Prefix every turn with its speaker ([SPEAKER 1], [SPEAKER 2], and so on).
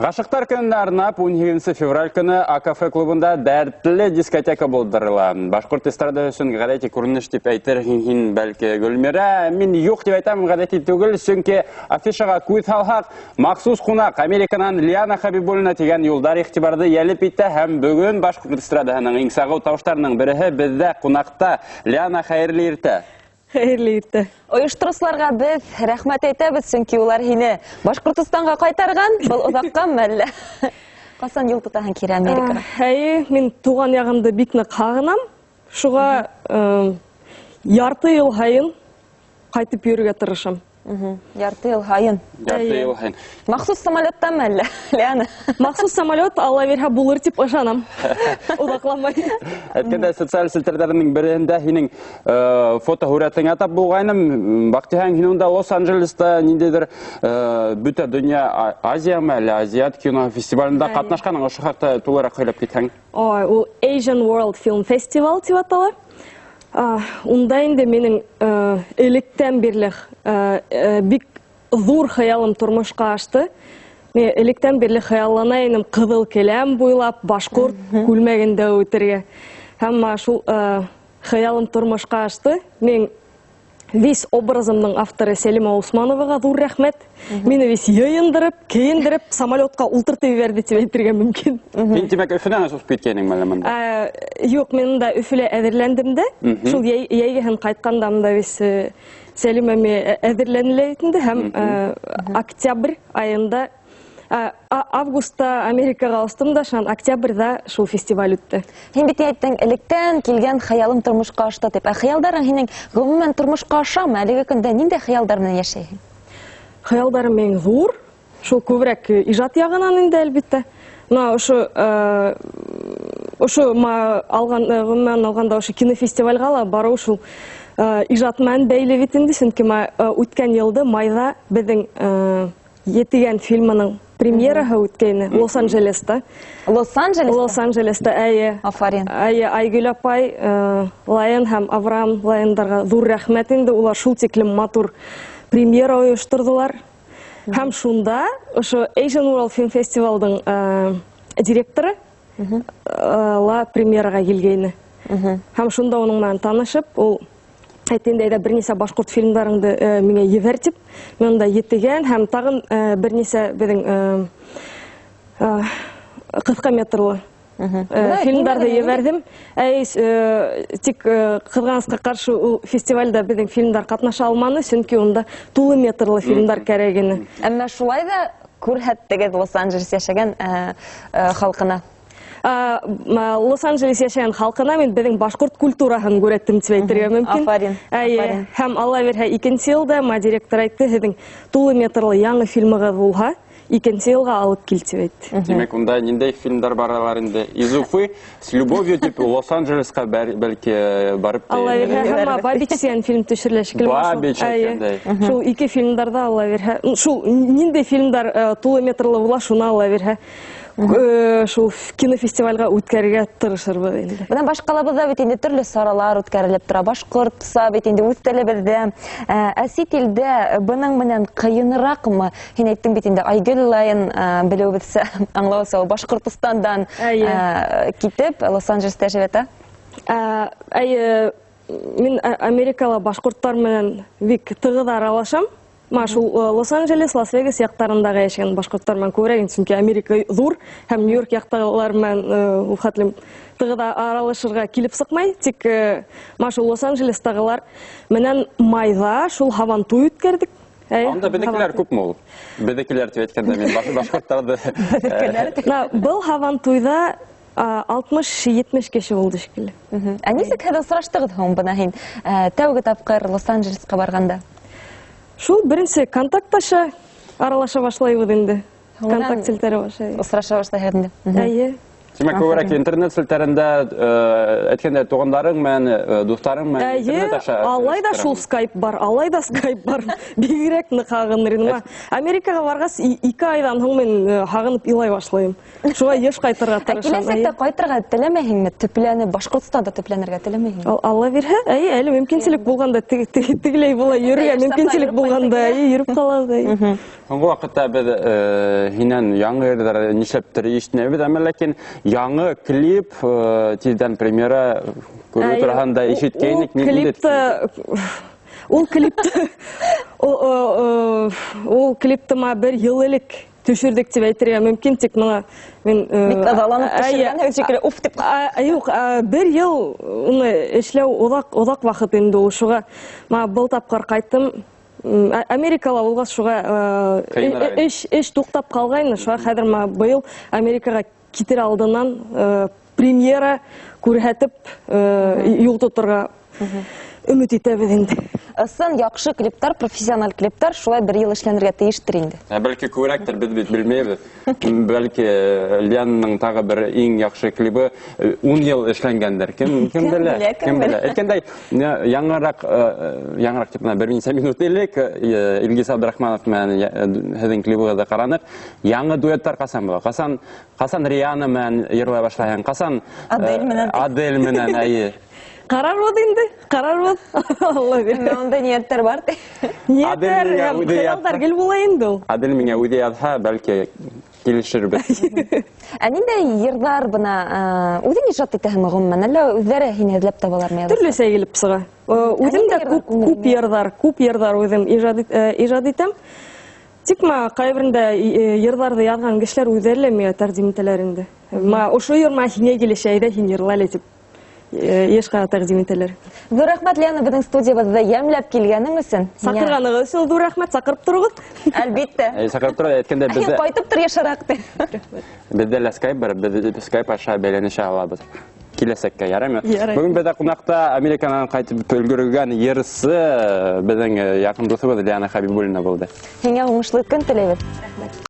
[SPEAKER 1] Ғашиҡтар көнөнә арнап 18 февраль көнө АКФ клубында дәртле дискотека булдырыла. Башҡорт эстрадаһы өсөн ғәҙәти күренеш тип әйтерһең һин, бәлки, Гөлмирә. Мин юҡ тип әйтәм, ғәҙәти түгел, сөнки афишаға күҙ һалһаҡ, махсус ҡунаҡ Американан Лиана Хабибуллина тигән юлдар иғтибарҙы йәлеп итә һәм бөгөн башҡорт эстрадаһының иң сағыу тауыштарының береһе беҙҙә ҡунаҡта. Лиана, хәйерле иртә.
[SPEAKER 2] Хәйерле иртә.
[SPEAKER 3] Ойоштороусыларға беҙ рәхмәт әйтәбеҙ, сөнки улар һине Башҡортостанға ҡайтарған, был оҙаҡҡамы әллә? Ҡасан юл тотаһың кире Америкаға?
[SPEAKER 2] Әйе, мин туған яғымды бик ныҡ һағынам. Шуға ярты йыл һайын ҡайтып йөрөргә тырышам.
[SPEAKER 3] Ярты йыл һайын.
[SPEAKER 1] Ярты йыл һайын.
[SPEAKER 3] Махсус самолеттамы әллә, Лиана?
[SPEAKER 2] Махсус самолет, Алла бирһә, булыр тип ышанам. Оҙаҡламай.
[SPEAKER 1] Әйткәндә, социаль селтәрҙәренең береһендә һинең фотоһүрәтеңә тап булғайным. Баҡтиһәң, һин унда Лос-Анджелеста ниндәйҙер бөтә донъя Азиямы әллә Азиат кино фестивалендә ҡатнашҡаның, ошо хаҡта тулыраҡ һөйләп китһәң.
[SPEAKER 2] Ой, ул Asian World Film Festival тип атала. Унда инде минең электән бирле бик ҙур хыялым тормошҡа ашты. Мин электән бирле хыяллана инем ҡыҙыл келәм буйлап башҡорт күлмәгендә үтергә. Һәм шул хыялым тормошҡа ашты. Мин весь образымның авторы Сәлимә Усмановаға ҙур рәхмәт. Мине весь йыйындырып, кейендереп, самолетҡа ултыртып ебәрҙе тип әйтергә мөмкин.
[SPEAKER 1] Һин, тимәк, Өфөнән осоп киткәнең мәле мында?
[SPEAKER 2] Юҡ, мин унда Өфөлә әҙерләндем дә. Шул йәйгеһен ҡайтҡанда мында весь Сәлимә ми әҙерләнелә бит инде һәм, октябрь айында, августта Америкаға остом да, шунан октябрҙә шул фестиваль үтте.
[SPEAKER 3] Һин бит әйттең, электән килгән хыялым тормошҡа ашты тип. Ә хыялдарың һинең ғөмүмән тормошҡа ашамы? Әлеге көндә ниндәй хыялдар менән йәшәйһең?
[SPEAKER 2] Хыялдарым минең ҙур, шул күберәк ижад яғынан инде, әлбиттә. Мына ошо ма алған, ғөмүмән алғанда ошо кинофестивальға ла барыу шул ижад менән бәйле бит инде, сөнки ма үткән йылды майҙа беҙҙең Етигән фильмының премьераһы үткәйне Лос-Анджелеста.
[SPEAKER 3] Лос-Анджелеста?
[SPEAKER 2] Лос-Анджелеста, әйе.
[SPEAKER 3] Афарин.
[SPEAKER 2] Әйе, Айгөл апай, Лайен һәм Авраам Лайендарға ҙур рәхмәт инде, улар шул тиклем матур премьера ойошторҙолар. Һәм шунда ошо Asian World Film Festivalдың директоры ла премьераға килгәйне. Һәм шунда уның менән танышып, ул әйтте инде, әйҙә бер нисә башҡорт фильмдарыңды миңә ебәр тип. Мин унда Етегән һәм тағын бер нисә беҙҙең ҡыҫҡа метрлы фильмдарҙы ебәрҙем. Әй, тик ҡыҙғанысҡа ҡаршы ул фестивалдә беҙҙең фильмдар ҡатнаша алманы, сөнки унда тулы метрлы фильмдар кәрәк ине.
[SPEAKER 3] Әммә шулай ҙа күрһәттегеҙ Лос-Анджелес йәшәгән халҡына.
[SPEAKER 2] Лос-Анджелес йәшәгән халҡына мин беҙҙең башҡорт культураһын күрәттем тип әйтергә мөмкин.
[SPEAKER 3] Афарин,
[SPEAKER 2] Әйе,
[SPEAKER 3] афарин.
[SPEAKER 2] һәм Алла бирһә, икенсе йылда ма директор әйтте, һеҙҙең тулы метрлы яңы фильмығыҙ булһа, икенсе йылға алып кил тип әйтте.
[SPEAKER 1] Тимәк, унда ниндәй фильмдар баралар инде? Из Уфы с любовью тип Лос-Анджелесҡа бәлки барып та
[SPEAKER 2] Алла бирһә,
[SPEAKER 1] инде.
[SPEAKER 2] һәм Бабич тигән фильм төшөрөлә шикелле.
[SPEAKER 1] Бабич
[SPEAKER 2] Әйе.
[SPEAKER 1] әйткәндәй.
[SPEAKER 2] Шул ике фильмдарҙа Алла бирһә, шул ниндәй фильмдар тулы метрлы була, шуны Алла бирһә. Шул кинофестивальгә үткәрергә тырышырбыҙ инде.
[SPEAKER 3] Бына баш ҡалабыҙҙа бит инде төрлө саралар үткәрелеп тора. Башҡортса бит инде үҙ телебеҙҙә. Ә сит илдә бының менән ҡыйыныраҡмы? Һин әйттең бит инде Айгөл Лайын белеүебеҙсә, аңлауса, ул Башҡортостандан, китеп Лос-Анджелеста йәшәп ята.
[SPEAKER 2] Әйе, мин Америкала башҡорттар менән бик тығыҙ аралашам. Ма шул Лос-Анджелес, Лас-Вегас яҡтарындағы йәшәгән башҡорттар менән күберәк инде, сөнки Америка ҙур һәм Нью-Йорк яҡтағылар менән ул хәтлем тығыҙ аралашырға килеп сыҡмай. Тик ма шул Лос-Анджелестағылар менән майҙа шул һабантуй үткәрҙек. Әйе,
[SPEAKER 1] Анда беҙҙекеләр
[SPEAKER 2] һабантуй.
[SPEAKER 1] күпме ул? Беҙҙекеләр тип әйткәндә мин башҡорттарҙы.
[SPEAKER 3] Беҙҙекеләр тип.
[SPEAKER 2] Мына был һабантуйҙа алтмыш-етмеш кеше булды шикелле.
[SPEAKER 3] Ә нисек һеҙ осраштығыҙ һуң бына һин тәүге тапҡыр Лос-Анджелесҡа барғанда?
[SPEAKER 2] Шул беренсе контакт аша аралаша башлайбыҙ инде.
[SPEAKER 3] Һуңынан
[SPEAKER 2] Контакт селтәре аша.
[SPEAKER 3] Осраша башлайһығыҙ инде.
[SPEAKER 2] Әйе.
[SPEAKER 1] Тимәк, күберәк интернет селтәрендә, әйткәндә, туғандарың менән, дуҫтарың менән интернет аша.
[SPEAKER 2] Алай да шул скайп бар, алай да скайп бар. Бигерәк ныҡ һағыныр инем. Америкаға барғас, 2 айҙан һуң мин һағынып илай башлайым. Шулай йыш ҡайтырға тырышам.
[SPEAKER 3] Киләсәктә ҡайтырға теләмәйһеңме? Төпләнеп, Башҡортостанда төпләнергә теләмәйһеңме?
[SPEAKER 2] Алла бирһә, әйе, әле мөмкинселек булғанда, тегеләй була йөрөргә мөмкинселек булғанда, әйе, йөрөп ҡалабыҙ, әйе.
[SPEAKER 1] Һуңғы ваҡытта беҙ һинән яңы йырҙар нишләптер ишетмәйбеҙ, әммә ләкин яңы клип, тиҙҙән премьера күреп торғанда ишеткәйнек.
[SPEAKER 2] Ул клипты, ул клипты ма бер йыл элек төшөрҙөк тип әйтергә мөмкин, тик мына мин,
[SPEAKER 3] Бик ыҙаланып төшөргән, шикелле, уф тип.
[SPEAKER 2] Юҡ, бер йыл уны эшләү оҙаҡ ваҡыт инде ул. Шуға ма был тапҡыр ҡайттым. Америкала булғас, шуға, эш туҡтап ҡалғайны. Шуға хәҙер ма быйыл Америкаға китер алдынан премьера күрһәтеп, юл тоторға өмөт итәбеҙ инде.
[SPEAKER 3] Ысын яҡшы клиптар, профессиональ клиптар шулай бер йыл эшләнергә тейештер инде.
[SPEAKER 1] Бәлки күберәктер, беҙ бит белмәйбеҙ. Бәлки Лиананың тағы бер иң яҡшы клибы 10 йыл эшләнгәндер. Кем белә? Кем белә? Әйткәндәй, яңыраҡ тип бер нисә минут элек Илгиз Абдрахманов менән һеҙҙең клибығыҙҙы ҡараныҡ. Яңы дуэттар ҡасан була? Ҡасан Риана менән йырлай башлайһың? Ҡасан
[SPEAKER 3] Адель менән?
[SPEAKER 1] Адель менән, әйе.
[SPEAKER 2] Ҡарарбыҙ инде, ҡарарбыҙ. Алла бирһә.
[SPEAKER 3] Әммә унда ниәттәр бар ти.
[SPEAKER 2] Ниәттәр, хыялдар гел була инде ул.
[SPEAKER 1] Адель миңә үҙе яҙһа, бәлки килешербеҙ.
[SPEAKER 3] Ә ниндәй йырҙар бына, үҙең ижад итәһеңме ғөмүмән, әллә үҙҙәре һине эҙләп табалармы?
[SPEAKER 2] Төрлөсә килеп сыға. Үҙем дә күп йырҙар, күп йырҙар үҙем ижад итәм. Тик ма ҡайберендә йырҙарҙы яҙған кешеләр үҙҙәре лә миңә тәҡдим итәләр инде. Ма ошо йыр ма һиңә килешә, әйҙә һин йырла әле тип. Йыш ҡына тәҡдим итәләр.
[SPEAKER 3] Ҙур рәхмәт, Лиана, беҙҙең студиябыҙҙы йәмләп килгәнең өсөн.
[SPEAKER 2] Саҡырғанығыҙ өсөн ҙур рәхмәт, саҡырып тороғоҙ.
[SPEAKER 3] Әлбиттә.
[SPEAKER 1] Саҡырып тороғоҙ, әйткәндә
[SPEAKER 3] Һин
[SPEAKER 1] беҙҙә
[SPEAKER 3] ҡайтып тор йышыраҡ ти.
[SPEAKER 2] Рәхмәт.
[SPEAKER 1] Беҙҙә лә скайп бар, беҙ скайп аша бәйләнешә алабыҙ. Киләсәккә, яраймы?
[SPEAKER 2] Ярай.
[SPEAKER 1] Бөгөн беҙҙә ҡунаҡта Американан ҡайтып өлгөргән йырсы, беҙҙең яҡын дуҫыбыҙ Лиана Хәбибуллина булды.
[SPEAKER 3] Һиңә уңышлы көн теләйбеҙ.